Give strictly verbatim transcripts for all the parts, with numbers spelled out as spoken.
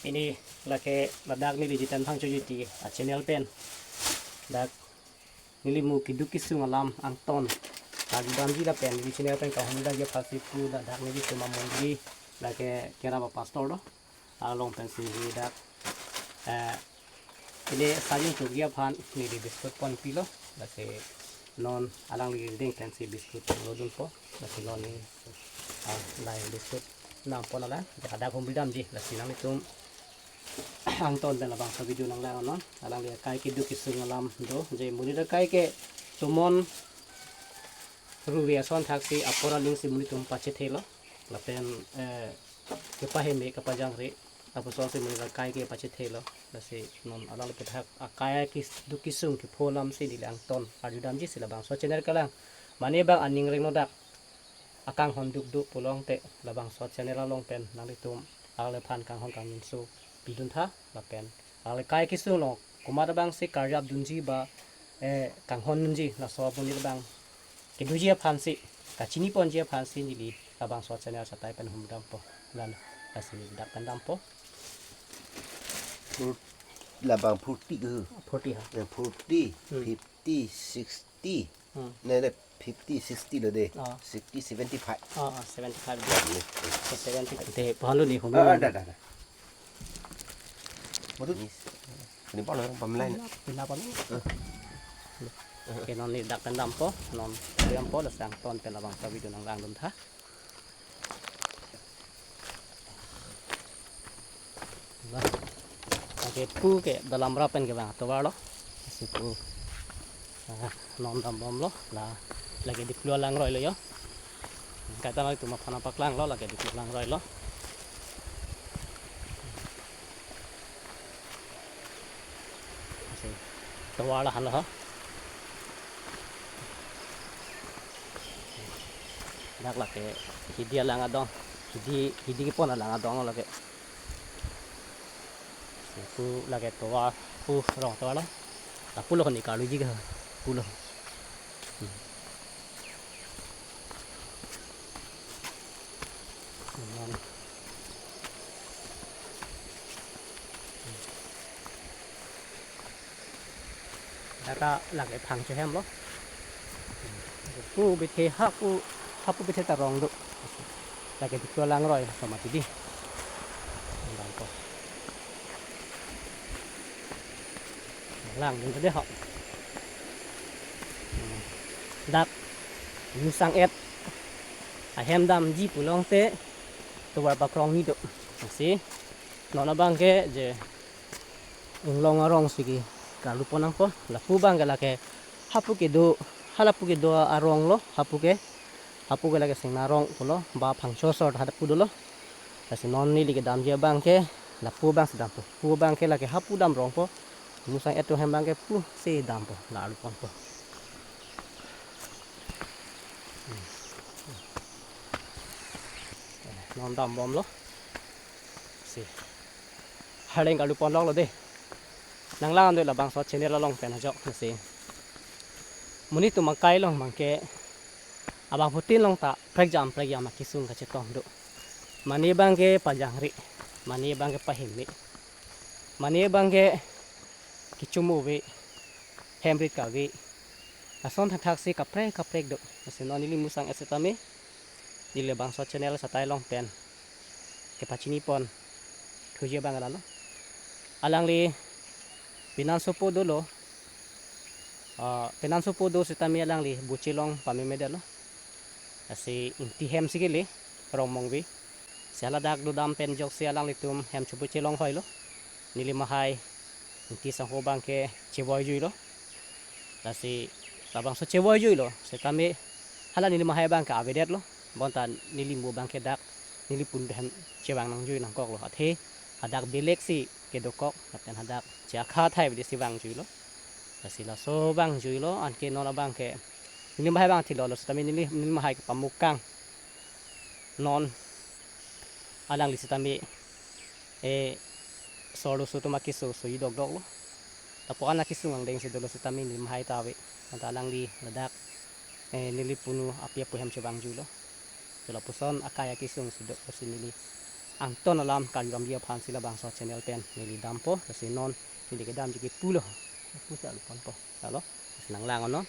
Pini lake ladak neli Jiten Phangcho Jiti a-channel pen dak neli mo keduk kesung alam angton arjudamji lapen neli channel pen kahumri dakji aphansi pu ladak nelitum amondoli lake kerap a-pastor do along pensi neli dak, eh, ili sajin tugi aphan neli biscuit ponpilo. Lasi non alangli ilding pensi biscuit ponlo dunpo. Lasi non ni, ah, lai biscuit nampon alang. Dak humri damji. Lasi nanglitum angton pen labangso video nanglang non. Alangli akai keduk kesung alam do. Je monit akai ke tomon ruve ason thaksi apor aling si monit atum pachethelo. Lapen, eh, kepaheme kepajangre apusonsi monit akai ke pachethelo. Lasi non alangli aputhak akai keduk kesung kepho alamsi neli angton arjudamji si labangso channel kelang. Mane bang aning rengno dak akanghon dukduk pulote labangso channel along pen nanglitum alangliphan kanghon kangjinso pidun tha lapen alangli akai kesung along komat abangsi karjap dunji ba, eh, kanghon dunji laso amonit abang kedoji aphansi, kachini ponji aphansi neli labangso channel satai pen humri dampo. Lan lasi dak pen dampo. Fur-, labang forty ke? Forty ha? Eh, forty, Hmm. fifty, sixty. Hmm. Ne, ne, fifty, sixty lo de. Ah. Sixty, seventy-five. Ah, ah, seventy-five. Ya, ne. Seventy. De, pahalu ni humri. Ah, ah, da, da, da. Waduh. Ini pon orang pemelain. Pina pon. Eh. Oke, non neli dak pen dampo, non dampo, lasi angton pen labangso video nanglang dun tha. Lake pu ke dalam rapen ke bang tovar lo. Si pu, ah, non dambomlo. La, lake diplo langroilo yo. Kaita nanglitum aphan nangpaklanglo, lake diplo langroilo. Si, tovar la han lo ha. Dak lake hidi alang adong, hidi, hidi kepon alang adong lake. Si pu lake tovar, pu rong tovar lo. Lapu lo honi karluji ke, pu lo. Hmm. Dak lake Phangcho hem lo. Pu bithe hapu, hapu bithe ta rong do. Lake diplo langroi so mati di. Lang ko. Lang dun de ho. Dak Musang et ahem damji pulote tovar pakrong ni do. Si non abang ke je Inglong arong si ke karlu pon nangpo. Lapu abang ke lake hapu kedo, halapu kedo arong lo, hapu ke, hapu ke lake Singna arong pulo, ba Phangcho sor hadak pu dolo. Lasi non neli kedamji abang ke, lapu abang si dampo. Pu abang ke lake hapu dam rongpo. Musang et ahem abang ke pu si dampo, la arlu ponpo. Hmm. Non dambomlo. Si. Harleng karlu pon longlo de. Nanglang doi labangso channel along pen ajok nasi. Monit atum akai along abang ke abangphutin along ta prekjam prekjam akesung kachetong do. Mane abang ke pajangre, mane abang ke paheme, mane abang ke kechomo ave, hem rit kave. Lason thakthak si kaprek kaprek do. Lasi non neli Musang et setame neli labangso channel satai along pen kepachini pon thuji abang lalo. Alangli penang sopo dolo. Ah, penang sopo do setame alangli buche along pamemedetlo. Lasi Ingti hem si kele, Rongmongve. Si haladak dodam pen ajoksi alanglitum hem chobuche longhoilo. Neli mahai Ingti sangho abang ke chevoi juilo. Lasi labangso chevoi juilo setame hala neli mahai abang ke avedetlo. Bonta neli mo abang ke dak neli punu hem chevang nangjui nangkoklo. Athe hadak belek si kedokok, lapen hadak che-akha athai bidi si vang juilo. Lasi laso vang juilo, anke non abang ke neli mahai abang thilo lo setame neli, neli mahai ke pamukang. Non alangli setame, eh, sor lo so atum akeso so-i dokdoklo. Lapu-an akesung angdeng si dolo setame neli mahai ta ave. Anta alangli ladak, eh, neli punu api apo hem chevang juilo. Lapuson akai akesung si do, si neli Angton alam kardom ji aphan si labangso channel pen neli dampo, lasi non neli kedamji ke pulo. Pu sa lupon po. Lalo, lasi nanglang non.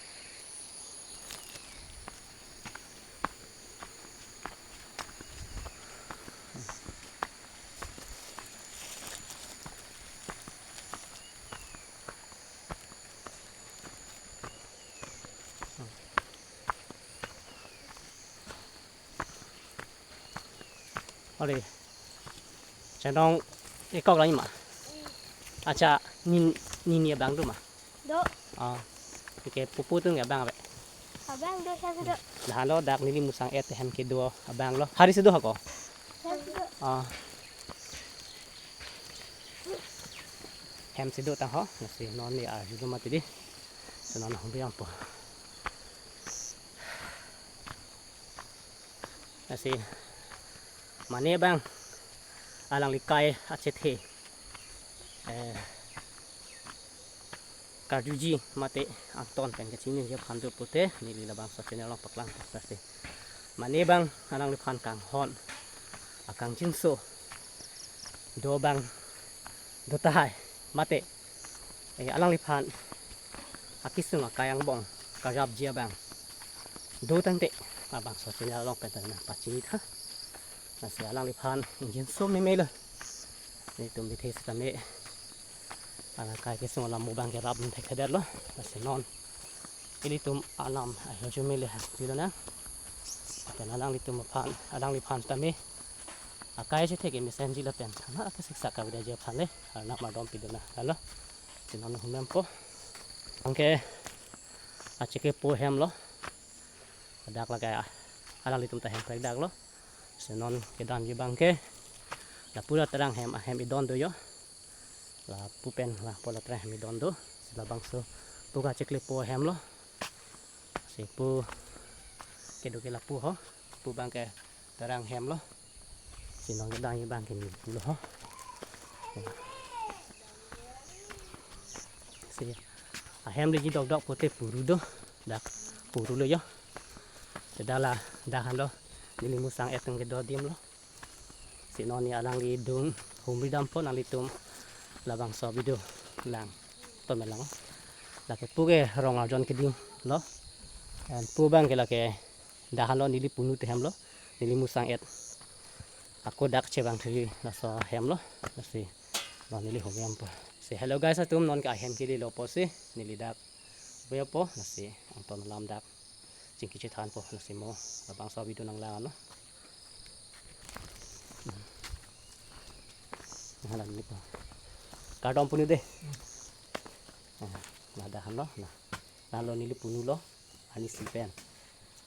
Ore. Chenong ekok lang ma. Acha, nin, nini abang do ma. Do. Ah. Oke, pupu tung abang ave. Abang do, siya do. Dah lo, dak neli musang et hem kedo abang lo. Hari si do hako. Siya do. Ah. Hem si do tang ho. Lasi non ni arju do mati di. Lasi non humbi ampo. Lasi mane abang alangli kai achethe, eh, karjuji mate Angton pen kachiniji aphan do pute neli labangso channel along paklang. Lasi mane abang alangliphan kanghon, akangjinso do abang do tahai mate, eh, alangliphan akesung akai angbong karjapji abang do tangte labangso channel along pen ta nangpachini tha. Lasi alangliphan ingjinso meme lo. Nelitum bithe sitame alangkai kesung alam abang ke rap thekthedet lo. Lasi non ilitum alam ajo mele ha pilo na. Pen alanglitum aphan, alangliphan tame akai achethe ke mesenji lapen thana akesiksak kavedaji aphan le Arnam ardom pido na. Lalo, lasi non humem po. Anke achike po hem lo. Dak lake alanglitum ta hem prek dak lo. Lasi non kedamji abang ke lapu la terang hem, ahem idon do yo. Lapu pen lapu la terang hem idon do. Lasi labangso pu kachikle po hem lo. Lasi pu kedo ke lapu ho. Pu abang ke terang hem lo. Lasi non kedamji abang ke ni pu lo ho. Lasi ahem leji dokdok pute puru do. Dak puru lo yo. Te dak la, dak han lo. Neli musang et tung kedo adim lo. Lasi non ni alangli dung humri dampo, nanglitum labangso video lang. Tomelang. Lake pu ke rong arjon kedim lo. Pen pu abang ke lake dak han lo neli punu te hem lo. Neli musang et. Ako dak chevang thiri laso hem lo. Lasi non neli humri dampo. Lasi hello guys atum, non ke ahem kele lo po si neli dak ve po, lasi Angton alam dak chingki chethan po, lasi mo labangso video nanglang non. Nah, la neli po. Kardom punu de. Nah, nah, dak han lo, nah. Nah, lo neli punu lo, ani si pen.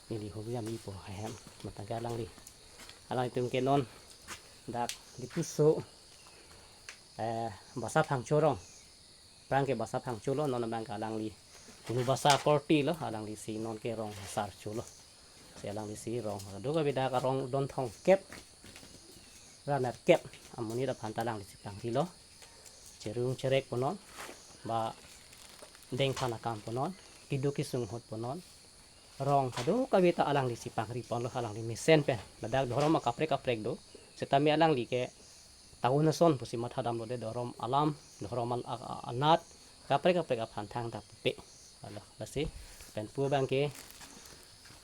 Neli humri damji po, ahem. Matang ke alangli. Alanglitum ke non dak di puso, eh, Basa Phangcho rong. Aphrang ke Basa Phangcho lo, non abang ke alangli punu Basa Korte lo, alangli si non ke rong Hasarcho lo. Lasi alangli si rong, kadokave dak arong don thomkep ra nerkep amonit aphan ta alangli si pangri lo. Cherung cherek punon, ba dengphan akam punon, keduk kesung ahut punon. Rong kadokave ta alangli si pangri ponlo, alangli mesen pen. Ladak dhorom akaprek kaprek do. Sitame alangli ke town ason pusi matha damlo de, dhorom alam, dhorom al-, a-, a-, anat, kaprek kaprek aphan thangta pupe. Alo, lasi pen pu abang ke,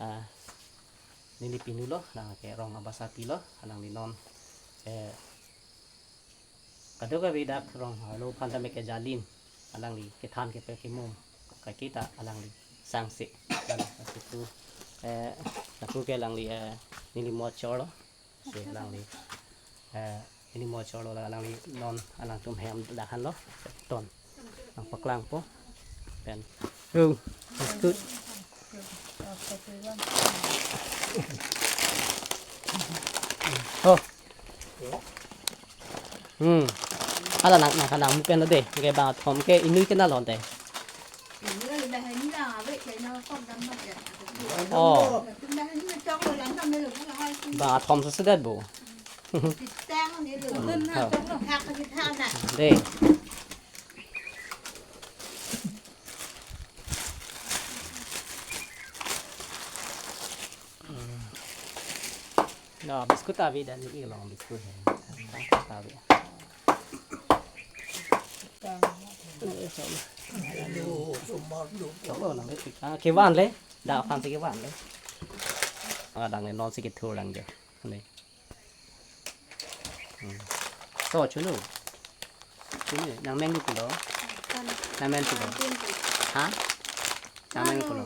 ah, neli pinu lo, alangke rong Abasapi lo, alangli non, eh, kadokave dak rong arlo aphan tame ke jalin, alangli kethan kepe kemum kaiketa alangli sangse. Lalo, lasi pu, eh, lapu ke alangli, eh, neli mo chor lo. Si alangli, eh, neli mo chor lo, alangli non alangtum hem dak han lo. Ton nangpaklangpo. Pen. Oh, that's good. Oh. Hmm. Hala nang, nang, nang mu pen lo de. Ke bang athom ke inui ke nalon de. Oh. Bang athom sesedet bo. De. Hmm. No, biscuit ave dan ini long biscuit. Tabi. Choklo nang, ah, kevan le. Dak aphan si kevan le. Ah, dak le non si kethur lang jo. Ne. Hmm. So, chunu. Chunu, nang meng pulo. Nang meng pulo. Ha? Nang meng pulo.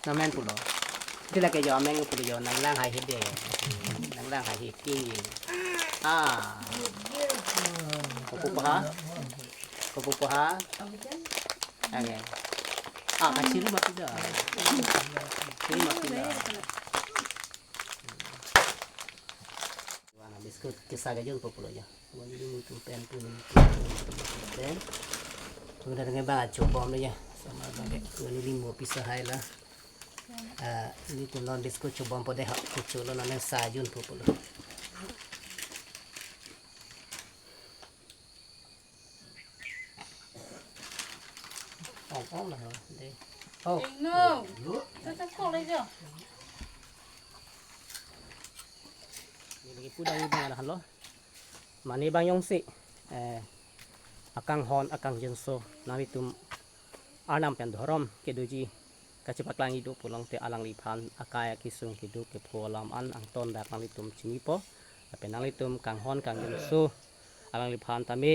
Nang meng pulo. Iti lake jo meng pulo jo, nang lang hai hede. Nang lang hai hede. Ah. Kopu paha? Kopu paha? Ange. Ah, kachiri mati da. Chiri mati da. Wana biscuit kisa kejun populo ja. Wani di mutu pen tu ni mutu pen. Udah dengan bang acu bom ja. Sama bang ke wani di mu pisa hai la. Ah, ni tu non biscuit cu bom pode ha, kucu lo non sa jun populo. Ong ong lah de. Oh. Ing no. Sa sa kok le jo. Neli pudang ibang ada halo. Mane bang yong si, eh, akanghon akangjinso nanglitum Arnam pen dhorom kedoji kachepaklang idu pulote alangliphan akai akisung keduk kepho alam an angton dak nanglitum chinipo. Lapen nanglitum kanghon kangjinso alangliphan tame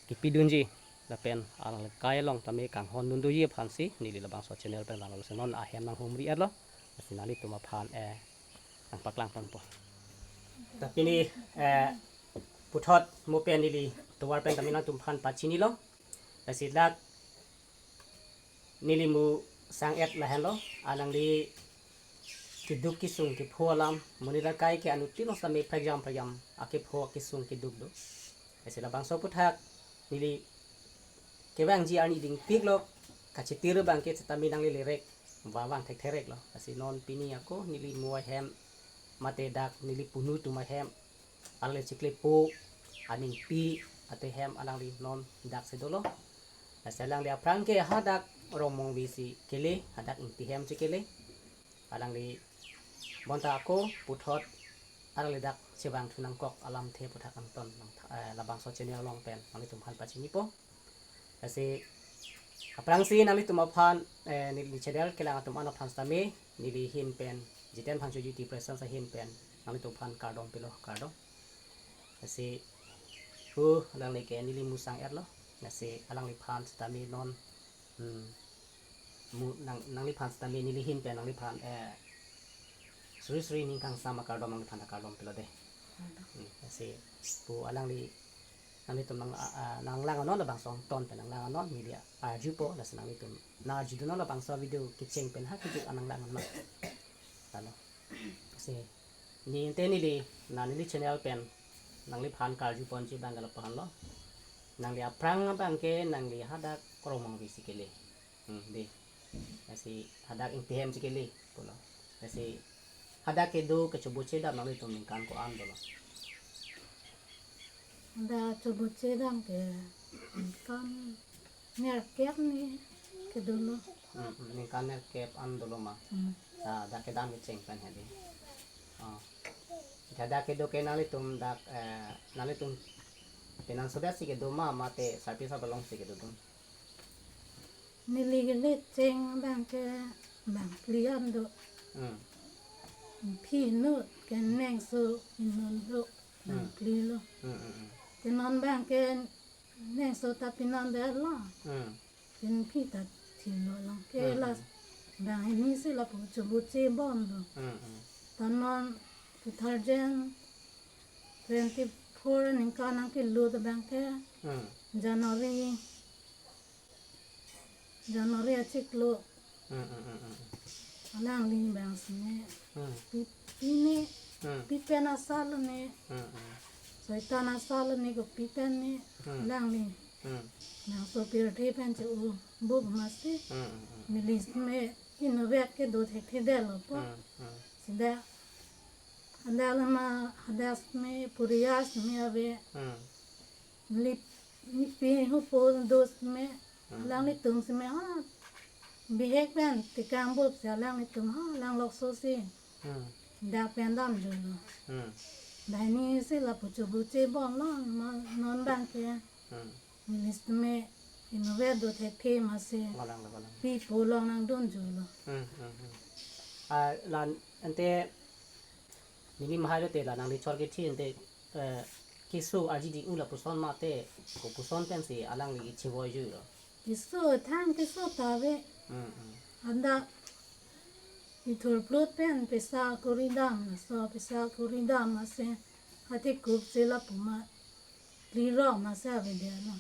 kipidunji lapen alangli akai along tame kanghon dundoji aphan si neli labangso channel pen vanglo, lason non ahem nanghumri-etlo. Lasi nanglitum aphan, eh, nangpaklang ponpo. Tapi ni, eh, puthot mo pen neli tovar pen tame nangtumphan pachinilo. Lasi dak neli mu sang-et lahenlo, alangli keduk kesung kepho alam, monit akai ke anuttin along sitame prekjam prekjam akepho kesung keduk do. Lasi labangso aputhak neli kevangji arni dingpiklo, kachetir abang ke sitame nangli lerek vangvang thekthereklo. Lasi non pini ako neli mu ahem mate dak neli punu atum ahem, alangli chiklepo aningpi ate hem alangli non dak si dolo. Lasi alangli aphrang ke hadak Rongmongvi si kele, hadak Ingti hem si kele. Alangli bonta ako puthot alangli dak chevangthu nangkok alamthe aputhak angton nang, eh, labangso channel along pen nanglitumphan pachinipo. Lasi aphrangsi nanglitum aphan, eh, neli channel kelang atum an aphan sitame neli ahin pen, Jiten Phangchoji T Presents ahin pen nanglitumphan kardom pilo, kardom. Lasi hu alangli ke neli mu sang-etlo. Lasi alangliphan sitame non, hmm, mu nang, nangliphan sitame neli ahin pen nangliphan, eh, suri suri ning kangsam akardom nangliphan akardom pilo de. Hmm, lasi pu alangli nanglitum nang, ah, ah, nanglang anon labangso angton pen nanglang anon media arjupo, lasi nanglitum nang arjudunnon labangso video kecheng pen ha kejut an nanglang anon. Lalo. Lasi ni ante neli, na neli channel pen nangliphan karju ponji abang ke lapu-anlo. Nangli aphrang abang ke nangli hadak Rongmongvi si kele. Hmm, de. Lasi hadak Ingti hem si kele pulo. Lasi hadak kedo kechoboche dam nanglitum ningkan ko-an dolo? Hadak choboche dam ke ningkan nerkep ni kedolo. Hmm, hmm, ningkan nerkep an dolo ma. Hmm. Ah, dak kedam kecheng pen hedi. Oh. Hadak kedo ke nanglitum dak, eh, nanglitum penang soda si kedo ma, mate sarpi sarbak along si kedodun? Neli kele cheng abang ke bangphli an do. Hmm. Phi inut ke nengso inut do. Hmm. Bangphli lo. Hmm, hmm, hmm. Ke non abang ke nengso ta pinondetlo. Hmm. Pen phi ta thilo long ke. Hmm, la hmm. Bang hini si lapu choboche bom do. Hmm, hmm. Ta non two thousand twenty-four ningkan nangkelut abang ke. Hmm. January, January achiklo. Hmm, hmm, hmm, hmm. Alangli bang sine. Hmm. Pi, pi ne, hmm, pi pen asal ne. Hmm, hmm. Soitan asal ne ko pi pen ne. Hmm. Alangli. Hmm. Bang sopirthe pen che-o buk masi. Hmm, hmm, hmm. Milis me inutvet kedo thekthedetlo po. Hmm, hmm. Sida. Hadak lama hadak me purias me ave. Hmm. Lip, lipi hupo dos me. Hmm. Alanglitum si me ha. Bihek pen tikang bup si alanglitum ha, alang lokso si. Hmm. Dak pen damjolo. Hmm. Daini si lapu chobu chebom lo, ma non abang ke. Hmm. Milis teme inove do thekthe masi. Galang lo, galang. Pi po along nangdunjui lo. Hmm, hmm, hmm. Ah, la ante neli mahai lo te la nangli chor kithi ante, eh, keso arjidi u lapuson mate kopuson pensi alangli chivoijui lo. Keso thang keso ta ave. Hmm, hmm. Anta ithur plut pen pisa kuri dam, laso pisa kuri dam masi hati kup si lapu ma lirok masi avedetlo.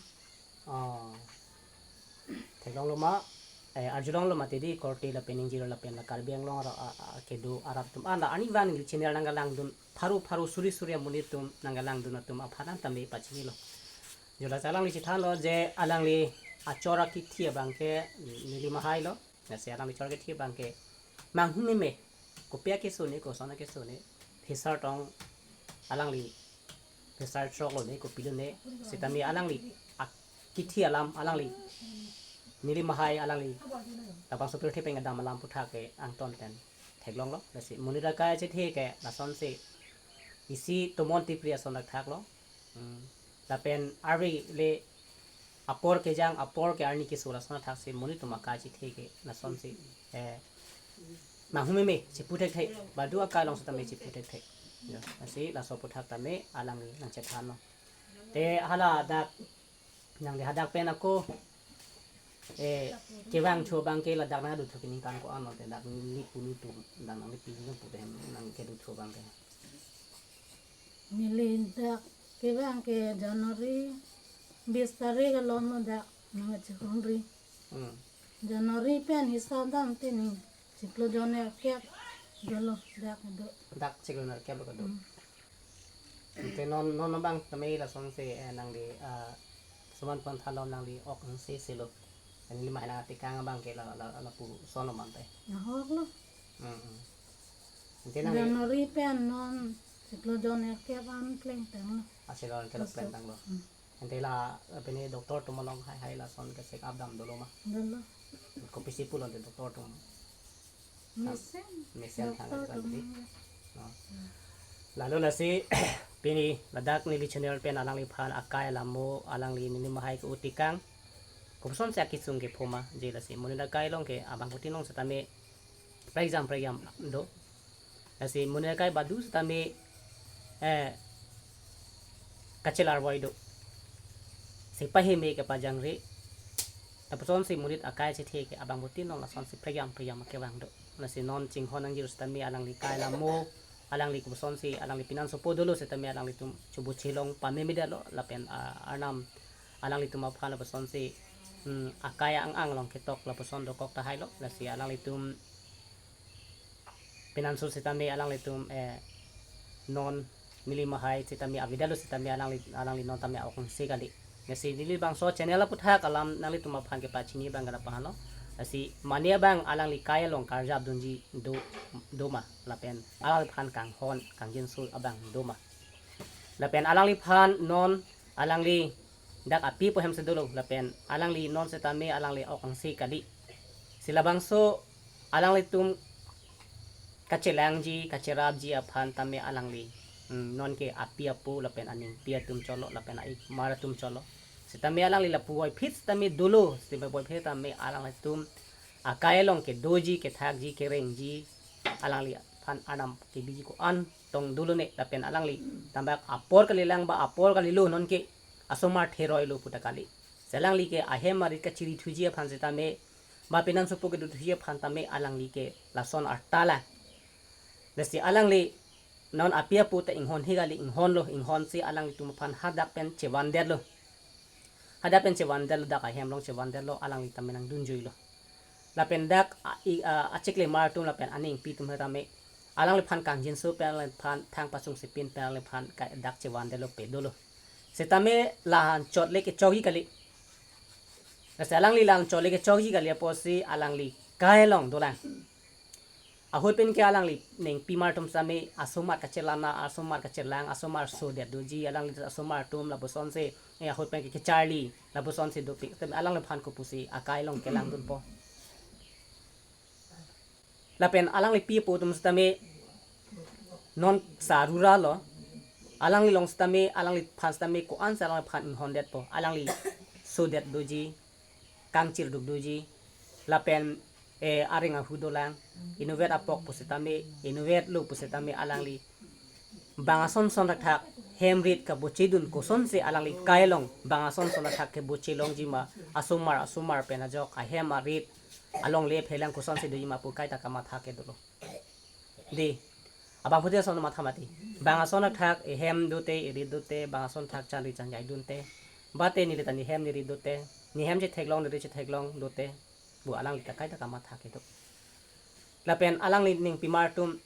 Oh. Theklong lo ma, eh, arjulong lo ma tedi korte lapen ingjir lapen la Karbi Anglong aro a, a, kedo arat atum. Anta arni van neli channel nangkelangdun pharo pharo suri suri amonit atum nangkelangdun atum aphan an tame pachini lo. Jo la alangli chethan lo je alangli achor akithi abang ke neli mahai lo. Lasi alangli chor kithi abang ke manghu meme. Kopi akeso ne, koson akeso ne. Phisar tong alangli phisar chok lo ne, kopi lo ne. Sitame alangli akithi alam alangli neli mahai alangli labangso pirthe pen kedam alam aputhak ke angton pen theklong lo. Lasi monit akai achethe ke lasonsi isi tomon tipri ason thakthak lo. Hmm. Lapen arve le apor kejang, apor ke arni keso lason athaksi monit atum akai achethe ke lasonsi, eh, manghu meme chipu thekthe, badu akai along sitame chipu thekthe. Ya, lasi laso aputhak tame alangli nangchethan lo. Te hala dak nangli hadak pen ako, eh, kevang thu abang ke ladak nangduthu keningkan ko-an lo te dak neli punu tu, dak nangli punu pu te nang keduthu abang ke. Neli dak kevang ke January bis tarik along lo dak nangchihongri. Hmm. January pen hisap dam te ning chiklo jon nerkep dolo dak do. Dak chiklo nerkep lo kedo. Hmm. Ante non, non abang tame lasonsi, eh, nangli, ah, suman pon thalom nangli ok angse selo. Nangli mai nangtekang abang ke la, la, lapuson lo mante. Nahok lo. Hmm, hmm. Ante nang January pen non chiklo jon nerkep an plengtang lo. Achiklo nerkep plengtang lo. Hmm. Ante la, eh, pini doctor atum along hai hai lason ke check up dam dolo ma? Dolo. Kopisi pulo ante doctor atum? Mesen. Mesen thang doktor atum. No. Lalu lasi pini ladak neli channel pen alangliphan akai alam mo alangli neli mahai ke-o tekang. Kopusonsi akisung kepho ma je lasi monit akai along ke abangphutin along sitame prekjam prekjam do. Lasi monit akai badu sitame, eh, kachelar voi do. Si paheme kepajangre. Lapusonsi monit akai achethe ke abangphutin along lasonsi prekjam prekjam akevang do. Lasi non chinghon nangjir sitame alangli akai alam mo, alangli kopusonsi, alangli pinansopo dolo sitame alanglitum chobu chelong pamemedetlo lapen, ah, Arnam alanglitum aphan lapusonsi, hmm, akai ang-ang along ketok lapuson dokok tahai lo. Lasi alanglitum pinanso sitame alanglitum, eh, non neli mahai sitame avedetlo sitame alangli, alangli non tame ok angse kali. Lasi neli bangso channel aputhak alam nanglitum aphan kepachini abang ke lapu-an lo. Lasi mane abang alangli akai along karjap dunji do, do ma lapen alangliphan kanghon kangjinso abang do ma. Lapen alangliphan non alangli dak api po hem si dolo lapen alangli non sitame alangli ok angse kali. Si labangso alanglitum kachelangji, kacherapji aphan tame alangli, hmm, non ke api apo lapen aningpi atum cholo lapen a-ikmar atum cholo. Sitame alangli lapu voiphit sitame dolo, sitame voiphit tame alanglitum akai along kedoji, kethakji, kerengji, alangliphan Arnam kebiji ko-an tong dolo ne lapen alangli tambak apor kalilang ba apor kalilo non ke asomar theroi lo puta kali. Si alangli ke ahem arit kachiri thuji aphan sitame ba pinansopo kedo thuji aphan tame alangli ke lason arta lang. Lasi alangli non api apo ta inghon he kali, inghon lo, inghonsi alanglitum aphan hadak pen chevandetlo. Hadak pen chevandetlo, dak ahem along chevandetlo, alangli tame nangdunjuilo. Lapen dak a, i, a, achiklemar atum lapen aningpi atum tame alangliphan kangjinso pen alangliphan thang pasung sipin pen alangliphan ka dak chevandetlo pe dolo. Sitame la-an chot le kechokji kali. Lasi alangli la-an chot le kechokji kali apotsi alangli akai along dolang. Ahut pen ke alangli ningpimar atum sitame asomar kachelang, asomar kachelang, asomar sodet doji, alangli asomar atum lapusonsi, eh, ahut pen ke kecharli, lapusonsi dopik, alangliphan kopusi akai along kelangdunpo. Lapen alangli api apo atum sitame non sa rura lo, Alangli along sitame, alangliphan sitame ko-an si alangliphan inghondetpo. Alangli sodet doji, kangchirduk doji, lapen, eh, areng ahu dolang, inutvet apok pusitame, inutvetlo pusitame alangli bang ason son thakthak hem rit kabochedun, kosonsi alangli kai along bang ason son thakthak keboche longjima, asomar asomar pen ajok ahem arit alongle phelang kosonsi dojima pu kaita kamatha ke dolo. Dei, abang pute ason matha mati. Bang ason thakthak, ihem dote, irit dote, bang ason thak chan ri chan jai dunte. Bate neli ta nihem nirit dote, nihem chetheklong, nirit chetheklong dote. Pu alangli ta kaita kamatha ke do. Lapen alangli ningpimar atum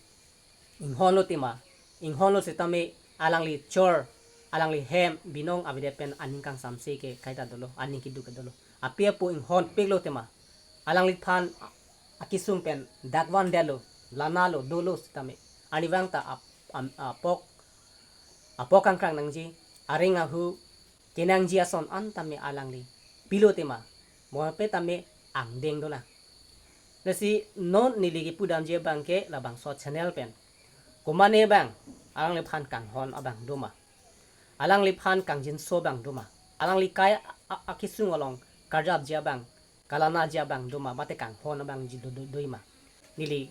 inghonlo tema, inghonlo sitame alangli chor, alangli hem, binong avedet pen aning kangsamse ke kaita dolo, aning keduk ke dolo. Api apo inghonpiklo tema, alangliphan akisung pen dak vandetlo, lanalo, dolo sitame, arnivang ta ap-, am-, apok, apok kangkrang nangji, areng ahu kenangji ason an tame alangli pilo tema, mo pe tame angdeng dolang. Lasi non neli kipudamji abang ke labangso channel pen, komane abang, alangliphan kanghon abang doma, alangliphan kangjinso abang doma, alangli kai a-, a-, akisung along karjapji abang, kalanaji abang doma, mate kanghon abangji do, do, doima. Neli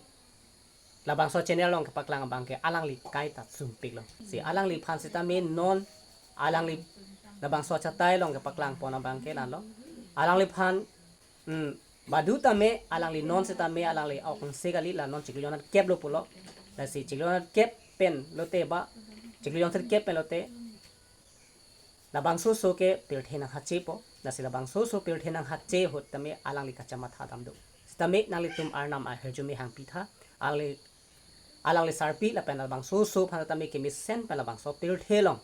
labangso channel along kepaklang abang ke alangli kaita sungpiklo. Si alangliphan sitame non alangli labangso achatai along kepaklang pon abang ke lalo. Alangliphan, hmm, badu tame alangli non sitame alangli aok angse kali, la non chiklo jonat kep lo pulo. Lasi chiklo jonat kep pen lote ba, chiklo jonat kep pen lote labangso oso ke pirthe nanghachepo, lasi labangso oso pirthe nanghache ahut tame alangli kachamatha dam do. Sitame nanglitum arnam ahirjume hangpitha, alangli, alangli sarpi lapen labangso oso aphan tame kemesen pen labangso pirthe along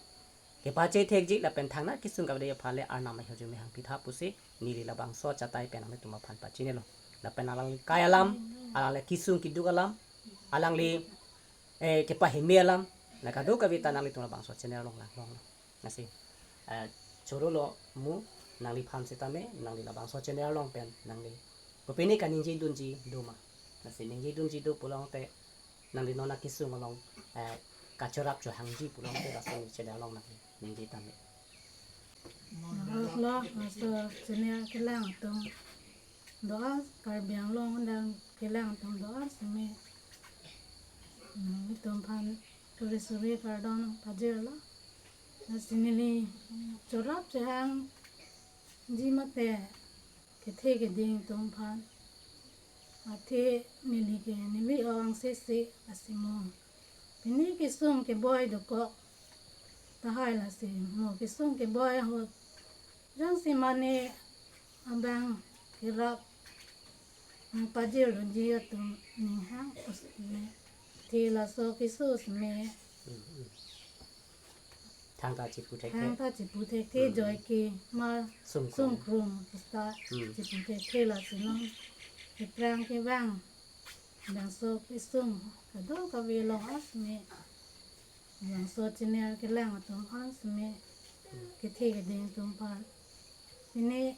kepachethekji lapen thangnat kisung kavede aphan le arnam ahirjume hangpitha pusi neli labangso achatai pen nanglitum aphan pachinilo. Lapen alangli kai alam, alangli kisung keduk alam, alangli, eh, kepaheme alam, la kadokave ta nanglitum labangso channel along langlonglo. Lasi, eh, chorolo mu, nangliphan sitame, nangli labangso channel along pen, nangli kopine kaningje dunji doma. Lasi ningje dunji do pulote, nangli non akisung along, eh, kachorap chohangji pulote, laso neli channel along nangli ningje tame. Lo, laso channel kelang atum do-an, Karbi Anglong adang kelang atum do-an sitame, hmm, itum aphan suri suri kardom pajirlo. Lasi neli chorap chohangji mate kethe keding atum aphan, athe neli ke neli aok angse si, lasi mo pine kisung keboi dokok tahai, lasi mo kisung keboi ahut jongsi mane abang kerap nangpajir dunji atum aning hang pusitame, athe laso keso sitame Hmm, hmm. Thangta chipu thekthe. Thangta chipu thekthe, hmm, joike ma sungkrung, sungkrung pusta, hmm, chipu thekthe, lasi non aphrang kevang bangso kesung kadokave along asme bangso channel kelang atum asme kethe keding atum aphan pine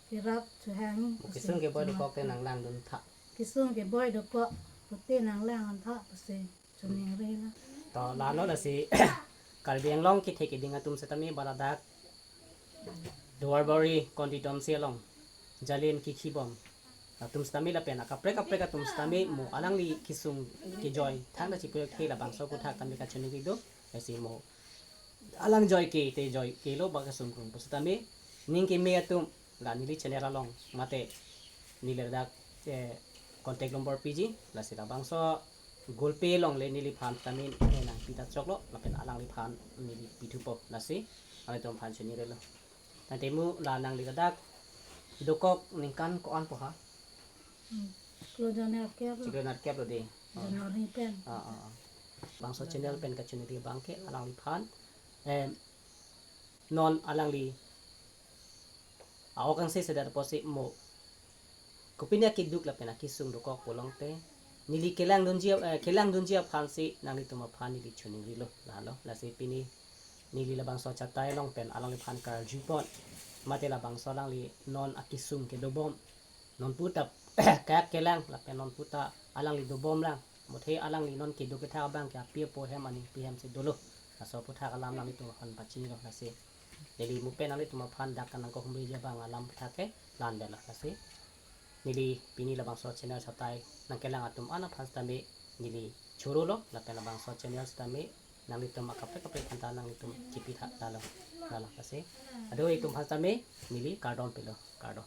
kerap chohang, mo kisung keboi dokok te nanglangdun tha. Kisung keboi dokok pute nanglangdun tha pusi choningrilo. To lalo, lasi Karbi Anglong kethe keding atum sitame ba ladak Duarbagori constituency along Jalen Kikhibom atum sitame lapen akaprek kaprek atum sitame mo alangli kisung kejoi thangta chipu thekthe, labangso aphuthak tame kachiningri do. Lasi mo alang joike te joikelo ba kesungkrung pusitame, ning keme atum la neli channel along mate neli ladak, eh, contact number piji, lasi labangso Google Pay along le neliphan tame, eh, nangpi ta choklo, lapen alangliphan neli pithupo, lasi nanglitum aphan choningrilo. Tangte mo la nangli ladak dokok ningkan ko-an po ha? Hmm. Chiklo jonat kep lo. Chiklo jonat kep lo dei. Oh. January pen. Ah, ah, ah. Bangso channel pen kachiningri abang ke alangliphan, eh, non alangli aok angse sedet apotsi mo kopine akeduk lapen akisung dokok pulote neli kelangdunji, eh, kelangdunji aphansi nanglitum aphan neli choningrilo lalo. Lasi pine neli labangso achatai along pen alangliphan karjupon, mate labangso alangli non akisung kedobom, nonpu ta kayak kelang lapen nonpu ta alangli dobomlang, mothe alangli non kedo kethak abang ke api apo hem aning pi hem si dolo. Laso aphuthak alam nanglitum aphan pachinilo lasi. Neli mupen nanglitum aphan dak kanang kohumri jabang alam aphuthak ke la-an avelo lasi. Neli pini labangso channel satai nangkelang atum an aphan sitame neli chorolo, lapen labangso channel sitame nanglitum akaprek kaprek aphanta nanglitum chipitha lalo, lalo lasi. Ado itum aphan sitame neli kardom pilo, kardom.